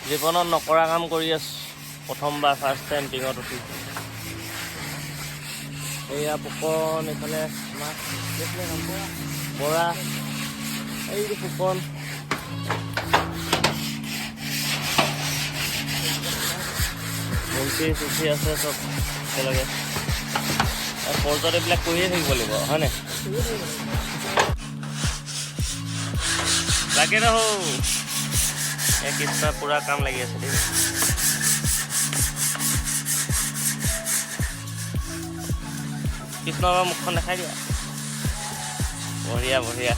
জীৱনত নকৰা কাম কৰি আছোঁ, প্ৰথমবাৰ, ফাৰ্ষ্ট টাইম টিঙত উঠি। এয়া ফুকন, এইফালে আমাৰ কি আছিলে নামটো? বৰা। এইটো ফুকন। মুন্সি চুচি আছে চব একেলগে। ফৌজত এইবিলাক কৰিয়ে থাকিব লাগিব, হয় নাই? লাগে ৰহো। এই কৃষ্ণ পুৰা কাম লাগি আছে দেই। কৃষ্ণ বাবা, মুখখন দেখাই দিয়া। বঢ়িয়া বঢ়িয়া।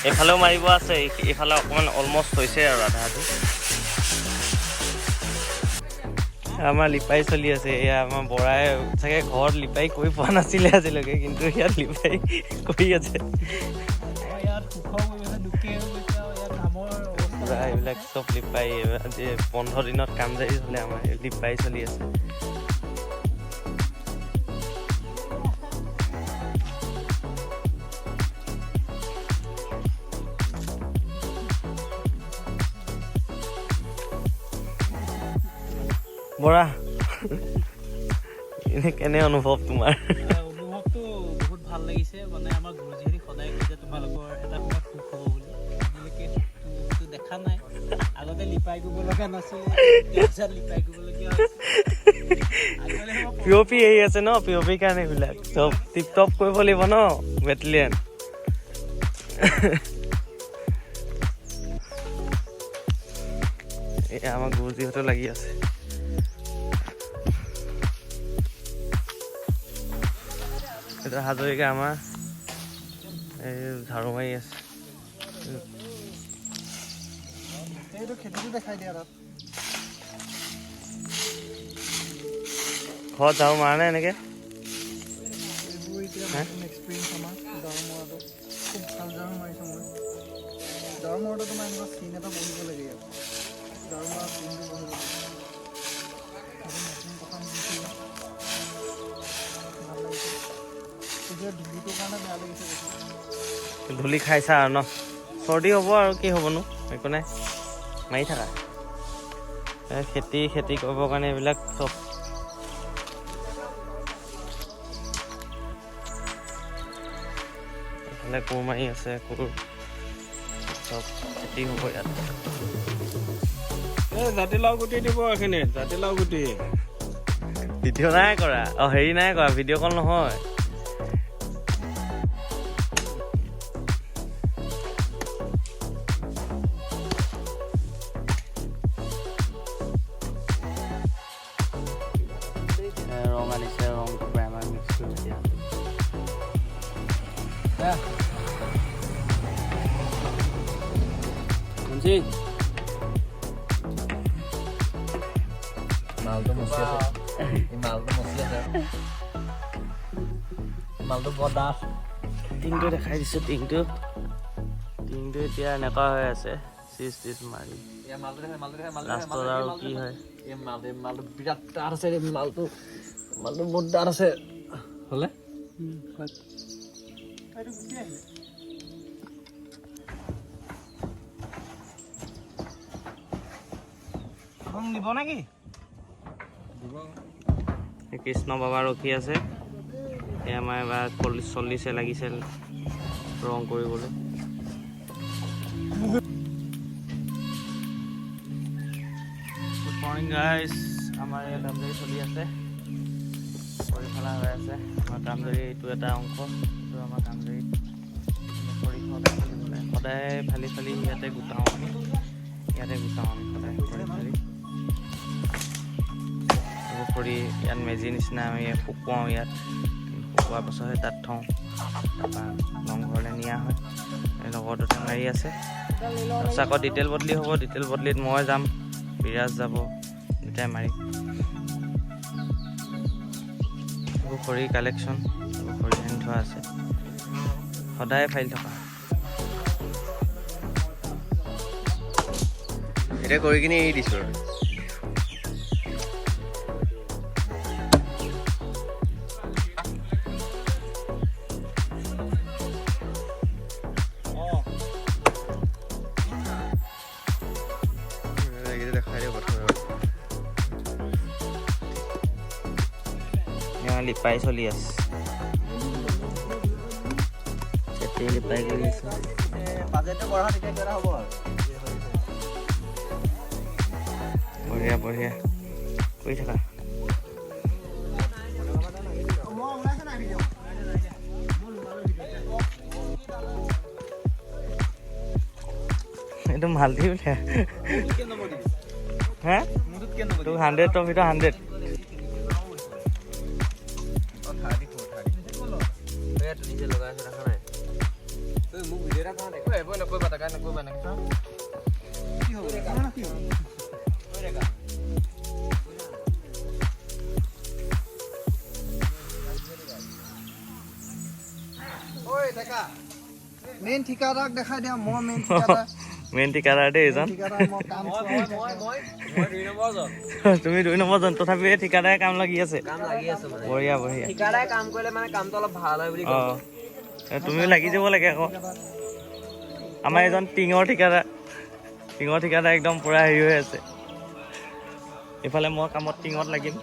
এইফালেও মাৰিব আছে। এইফালে অকণমান অলমষ্ট হৈছে আৰু আধা আধি। আমাৰ লিপাই চলি আছে। এয়া আমাৰ বৰাই চাগে ঘৰত লিপাই কৰি পোৱা নাছিলে আজিলৈকে, কিন্তু ইয়াত লিপাই কৰি আছে। ইয়াত সুখও গৈছে, দুখেও গৈছে আৰু ইয়াত কামৰ অৱস্থা। পুৰা এইবিলাক চব লিপাই। আজি 15 দিনত কাম জাৰি চলে, আমাৰ লিপাই চলি আছে। বৰা, এনে কেনে অনুভৱ তোমাৰ? অনুভৱটো বহুত ভাল লাগিছে। মানে আমাৰ গুৰুজীহঁতি সদায় কয় যে তোমালোকৰ এটা সময়ত সুখ হ'ব বুলি। আজিলৈকে সুখটো দেখা নাই। আগতে লিপাই কৰিব লগা নাছিলে, এতিয়া লিপাই কৰিবলগীয়া হৈছে। আগলে মই পি অ' পি আহি আছে ন, পি অ' পিৰ কাৰণে এইবিলাক চব টিপ টপ কৰিব লাগিব ন বেটেলিয়ন। এয়া আমাৰ গুৰুজীহঁতো লাগি আছে। এইটো হাজৰিকা আমাৰ এই ঝাৰু মাৰি আছে। এইটো খেতিটো দেখাই দিয়া তাত। ঘৰত ঝাৰু মাৰা নাই এনেকে? এইবোৰ এতিয়া হে? নতুন এক্সপিৰিয়েঞ্চ আমাৰ। ঝাৰু মৰাটো খুব ভাল ঝাৰু মাৰিছোঁ মই। ঝাৰু মাৰোঁতে তোমাৰ এনেকুৱা চিন এটা বহিব লাগে ইয়াত। ঝাৰু মৰা চিনটো বহিব লাগে। সেইটো নতুন কথা শিকিছিলোঁ, ভাল লাগিছে। এতিয়া ধূলিটোৰ কাৰণে বেয়া লাগিছে বেছি। ধূলি খাইছা আৰু ন? চৰ্দি হ'ব আৰু কি হ'বনো, একো নাই, মাৰি থাকা। এই খেতি খেতি কৰিবৰ কাৰণে এইবিলাক চব। এইফালে কোৰ মাৰি আছে, কোৰ। চব খেতি হ'ব ইয়াত। এই জাতিলাও গুটি দিব এইখিনিত, জাতিলাও গুটি। ভিডিঅ' নাই কৰা, অঁ, হেৰি নাই কৰা, ভিডিঅ' কল নহয়। ৰং আনিছে, ৰংটো প্ৰাইমাৰ মিক্স কৰিম এতিয়া। মুঞ্চি। মালটো মচি আছে, এই মালটো মচি আছে। মালটো বৰ ডাঠ। টিংটো দেখাই দিছোঁ। টিংটো টিংটো এতিয়া এনেকুৱা হৈ আছে, চিজ তিজ মাৰি। এই মালটো দেখা, মালটো দেখা, মালটো। লাষ্টত আৰু কি হয়। এই মালটো, এই মালটো বিৰাট ডাঠ আছে। এই মালটো, মালটো বহুত ডাঠ আছে। হ'লে এইটো গুচি আহিলে। ৰং দিব নেকি? কৃষ্ণ বাবা ৰখি আছে। এই আমাৰ এবাৰ 40 চল্লিছে লাগিছে ৰং কৰিবলৈ। Good morning guys. আমাৰ ইয়াত কামজাৰি চলি আছে, খৰি ফলা হৈ আছে। আমাৰ কামজাৰি এইটো এটা অংশ। এইটো আমাৰ কামজাৰিত খৰি সদায় ফালিব লাগে। সদায় ফালি ফালি ইয়াতে গোটাওঁ আমি, ইয়াতে গোটাওঁ আমি সদায় খৰি ফালি। এইবোৰ খৰি ইয়াত মেজি নিচিনা আমি শুকুৱাওঁ ইয়াত। শুকোৱাৰ পাছতহে তাত থওঁ, তাৰপৰা লংঘৰলৈ নিয়া হয়। এই লগৰ দুটা মাৰি আছে। তাৰপিছত আকৌ ডিটেইল বদলি হ'ব। ডিটেইল বদলিত মই যাম, বিৰাজ যাব, দুটাই মাৰিম। এইবোৰ খৰি কালেকশ্যন, এইবোৰ খৰি আনি থোৱা আছে, সদায় ফাইল থকা। এতিয়া কৰি কিনে এৰি দিছোঁ আৰু। লিপাই চলি আছে, চেটি লিপাই কৰি আছে। বাজেটটো বঢ়া তেতিয়া কিবা এটা হ'ব আৰু। বঢ়িয়া বঢ়িয়া কৰি থাকা। এইটো মালদ্বীপ বোলে হে, তোক 100 ভিতৰত 100। নিজে লগাই আছে, দেখা নাই? মোক ভিডিঅ' এটা কৰা। এইবোৰ নকৰিবা, তাকে নকৰিবা এনেকৈ। কি হ'ব? কি হ'ব? মেইন ঠিকাদাৰক দেখাই দিয়া। মই মেইন ঠিকাদাৰ। মেইন ঠিকাদাৰ দেই এইজন। ঠিকাদাৰ মই কাম। তুমি 2 নম্বৰজন, তথাপি এই ঠিকাদাৰে কাম লাগি আছে। কাম লাগি আছে মানে। বঢ়িয়া বঢ়িয়া। ঠিকাদাৰে কাম কৰিলে মানে কামটো অলপ ভাল হয় বুলি। অঁ, তুমিও লাগি যাব লাগে আকৌ। আমাৰ এজন টিঙৰ ঠিকাদাৰ, টিঙৰ ঠিকাদাৰ একদম পূৰা হেৰি হৈ আছে। ইফালে মই কামত টিঙত লাগিম।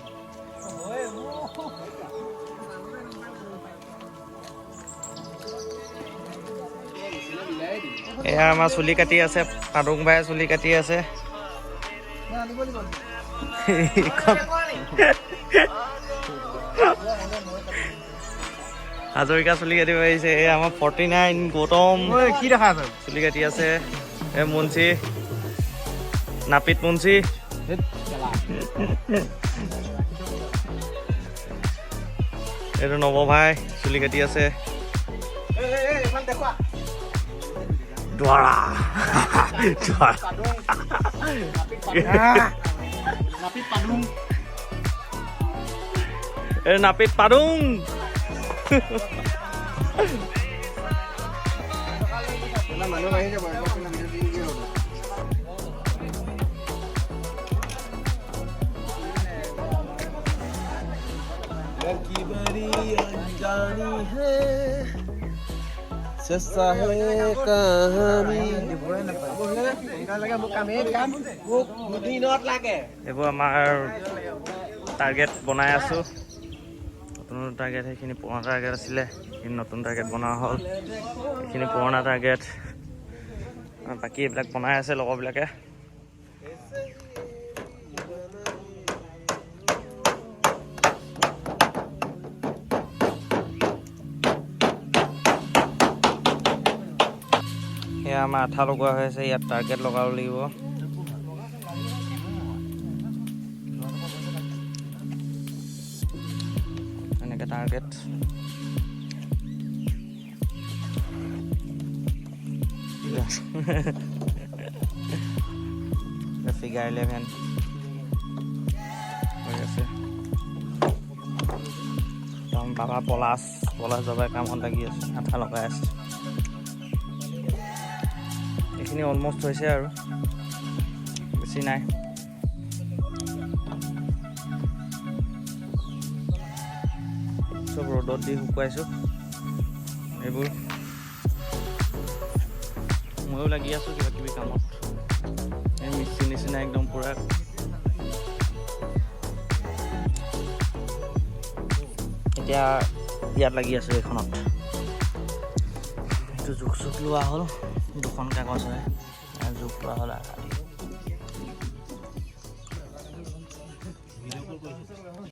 এয়া আমাৰ চুলি কাটি আছে, পাদুং ভাই চুলি কাটি আছে। আনিব লাগিব। হাজৰিকা চুলি কাটিব আহিছে। এই আমাৰ 49 গৌতম কি দেখা আছে? চুলি কাটি আছে। এই মুঞ্চি, নাপিত মুঞ্চি। এইটো নৱ ভাই চুলি কাটি আছে। দ্বাৰা দ্বাৰা এই নাপিত পাদুং। মানুহ আহি যাব। लड़की बड़ी अनजानी है, सस्ता है कहानी। মোক দুদিনত লাগে। এইবোৰ আমাৰ টাৰ্গেট বনাই আছোঁ, নতুন টাৰ্গেট। সেইখিনি পুৰণা টাৰ্গেট আছিলে, সেইখিনি নতুন টাৰ্গেট বনোৱা হ'ল। এইখিনি পুৰণা টাৰ্গেট, বাকী এইবিলাক বনাই আছে লগৰবিলাকে। এয়া আমাৰ আঠা লগোৱা হৈ আছে, ইয়াত টাৰ্গেট লগাব লাগিব। এনেকৈ টাৰ্গেট ফিগাৰ 11 হৈ আছে। একদম বাবা পলাশ, পলাশ বাবাই কামত লাগি আছে, আঠা লগাই আছে। এইখিনি অলমষ্ট হৈছে আৰু বেছি নাই। চব ৰ'দত দি শুকুৱাইছোঁ এইবোৰ। ময়ো লাগি আছোঁ কিবা কিবি কামত, এই মিস্ত্ৰী নিচিনা একদম পূৰা। এতিয়া ইয়াত লাগি আছোঁ এইখনত। এইটো জোখ চোখ লোৱা হ'ল, দুখন কাগজ হয়, জোখ লোৱা হ'ল।